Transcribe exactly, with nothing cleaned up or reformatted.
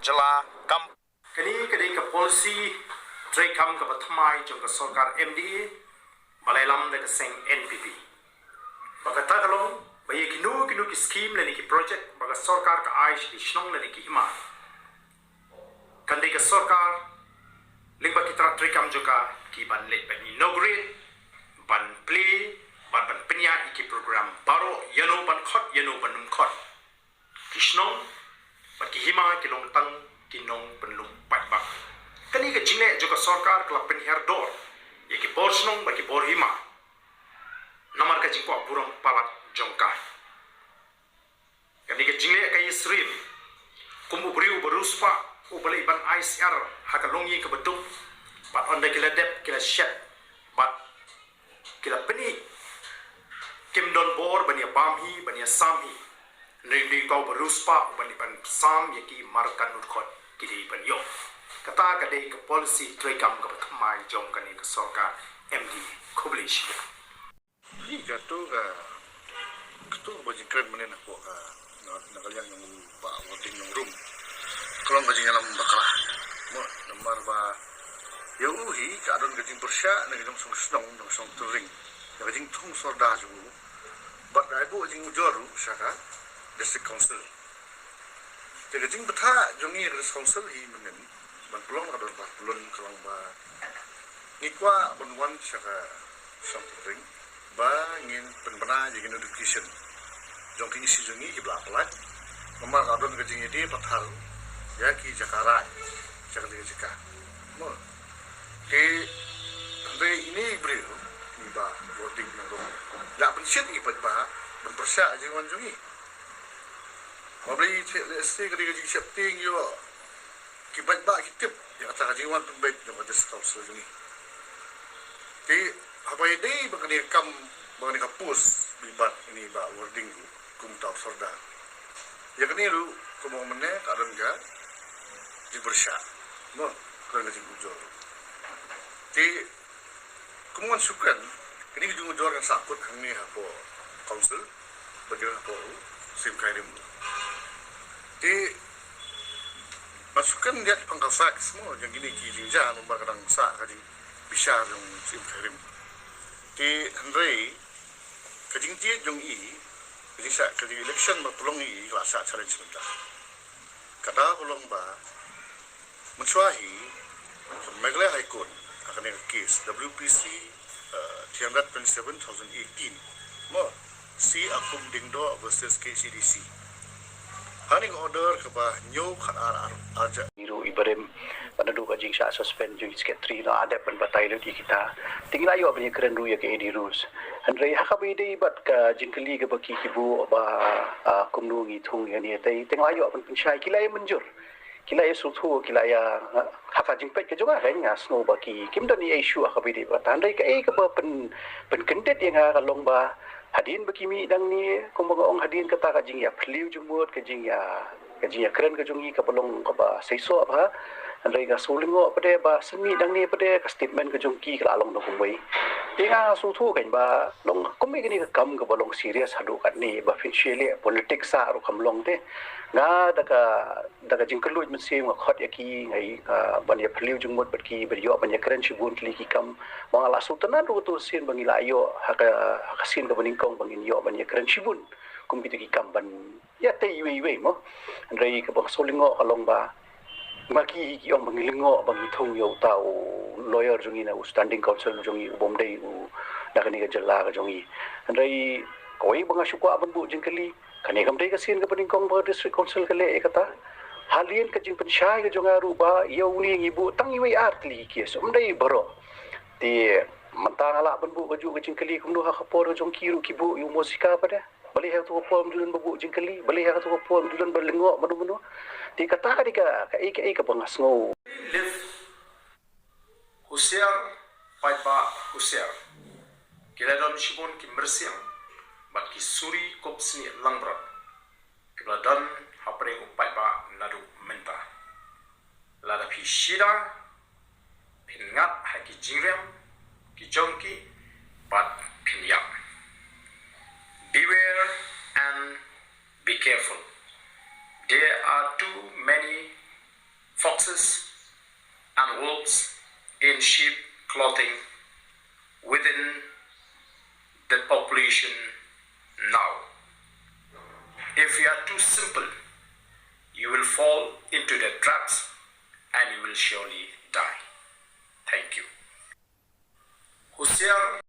Jylla kam. Kane ka dei ka policy treikam kaba thymmai jong ka sorkar M D A ba la ïalam da ka seng N P P. Ba kata ka long ba ïa kino kino ki skim lane ki project ba ka sorkar ka ai sha ki shnong lane ki hima, kan dei ka sorkar lyngba ki tnat treikam jong ka ki ban leit ban inaugurate, ban plie, ban ban pynïaid ïa ki program baroh, ïano ban khot ïano ban ym khot. Ki shnong bad ki hima ki long tang ki nongpynlong paidbah. Kane ka jingleh jong ka sorkar ka la pynhiar dor ïa ki bor shnong bad ki bor hima namar ka jingkwah burom palat jong ka. Kane ka jingleh ka ïasyriem kum u briew uba riewspah uba leit ban ai syiar ha ka longïing kaba duk, bad ynda ki la dep ki la shet bad ki la pyni kim don bor ban ïa bam hi ban ïa sam hi. Hynrei ym dei uta uba riewspah uba leit ban sam ïa ki mar ka nud khot ki dei ban ïoh. Kata ka dei ka policy treikam kaba thymmai jong kane ka sorkar M D A. Khublei shibun. Hi kato ka kato ba jingkren mynne na ko ka na ka liang jong u Bah Warding Nongrum. Ka long ka jingïalam bakla. Mo namar ba ïa u hi ka don ka jingpyrshah na ka jong shnong shnong jong shnong Tynring. Ïa ka jingthung sorda jong u. Bad ka ai buh jingujor u sha ka District Council. Te ka jingbthah jong ngi ka District Council hi mynne ban pynlong ka dorbar pynlong ka long ba ngi kwah ban wan sha ka shnong Tynring ba ngin pynbna ïa ki notification jong ki issue jong ngi ki ba la pynlait. Namar ka don ka jingïadei pathar ïa ki jaka raid jaka jaka. Mo. Te hynrei ine i briew i Bah Warding Nongrum la pynshit ïa ki paidbah ban pyrshah jingwan jong ngi. Ba balei te lehse ka dei ka jingsheptieng ïoh ki paidbah ki tip ïa kata ka jingwan pynbeit jong ka District Council jong ngi. Te haba ïadei ba kane ka kam ba kane ka post ba i bat ine i Bah Warding kum uta u sorda. Ïa kane ruh kumba mynne ka don ka jingpyrshah. Mo, ka don ka jingujor. Te kum ngan shu kren, kane ka jingujor kan sah kut hangne hapoh council bad kane hapoh u Syiem Khyrim. Te ngan shu kren ïa ki pang ka facts mo jong kine ki jingjia namar ka dang sah ka jingbishar jong u Syiem Khyrim. Te hynrei ka jingjied jong i ka jingsah ka jing election ba pynlong i ka la sah challenge mynta. Ka daw ka long ba mynshuwa hi ka Meghalaya High Court ha kane ka case W P C, uh, three hundred twenty-seven thousand eighteen mo, C. Akum Diengdoh versus K H A D C. Hangne ka order kaba hynñiew khat ar ar ar ja. Ïa ruh i barim ba naduh ka jingshah suspend jong i secretary, nga la dep ban batai lut ïa kita. Te ngi la ïoh ban ïakren ruh ïa ka A D rules. Hynrei ha kaba ïadei bad ka jingkylli kaba ki ki buh ba, ah, kumno ngi thung ïa kane, te, te ngi la ïoh ban pynshai, ki la ïa mynjur. Ki la ïa sngewthuh, ki la ïa, ha ka jingpeit ka jong nga, nga sngew ba ki, kim don ei ei shuh ha kaba ïadei bad kata. Hynrei kaei kaba pyn, pynkyndit ïa nga ka long ba hadien ba ki mih nangne, kumba nga ong hadien, kata ka jingïaphylliew jingmut, ka jingïa, ka jingïakren ka jong ngi kaba long kaba seisoh bha. Hynrei nga shu lyngngoh pat de ba shen mih nangne pat de ka statement ka jong ki ka la long da kumwei. Te nga sngewthuh kein ba long kumwei kane ka kam kaba long serious haduh katne ba phin shu leh politics sa ruh kam long te. Nga da ka, da ka jingkylluid mynsiem nga khot ïa ki, nga i, ah, ban ïaphylliew jingmut bad ki, ban ïoh ban ïakren shibun tylli ki kam. Ba nga la sngewtynnat ruh kato sien ba ngi la ïoh ha ka, ha ka sien kaba nyngkong ba ngin ïoh ban ïakren shibun kum kito ki kam ban ïatei iwei iwei mo. Hynrei kaba nga shu lyngngoh ka long ba ma ki, ki ong ba ngi lyngngoh ba ngi thung ïa uta u lawyer jong ngi na u standing counsel jong ngi u bym dei u na kane ka jylla ka jong ngi. Hynrei kawei ba nga shu kwah ban buh jingkylli, kane kam dei ka sien kaba nyngkong ba District Council ka leh ïa kata. Hadien ka jingpynshai ka jong nga ruh ba ïa une ngi buh tang iwei ar tylli ki case, ym dei baroh. Te mynta nga lah ban buh kajuh ka jingkylli kumno ha ka por ka jong ki ruh ki buh ïa u Mosika pat de. Balei ha kato ka por ym don ba buh jingkylli, balei ha kato ka por ym don ba lyngngoh mano mano. Te kata ka dei ka, kaei kaei kaba nga sngew. Live husiar, paidbah husiar. Ki la don shibun ki myrsiang bad ki suri kup snieh langbrot kiba la don hapdeng u paidbah naduh mynta. Lada phi shida, phin ngat ha ki jingriam ki jong ki bad phin ïap. Beware and be careful. There are too many in sheep clothing within the population now. If you are too simple, you will fall into the traps and you will surely die. Thank you. Husiar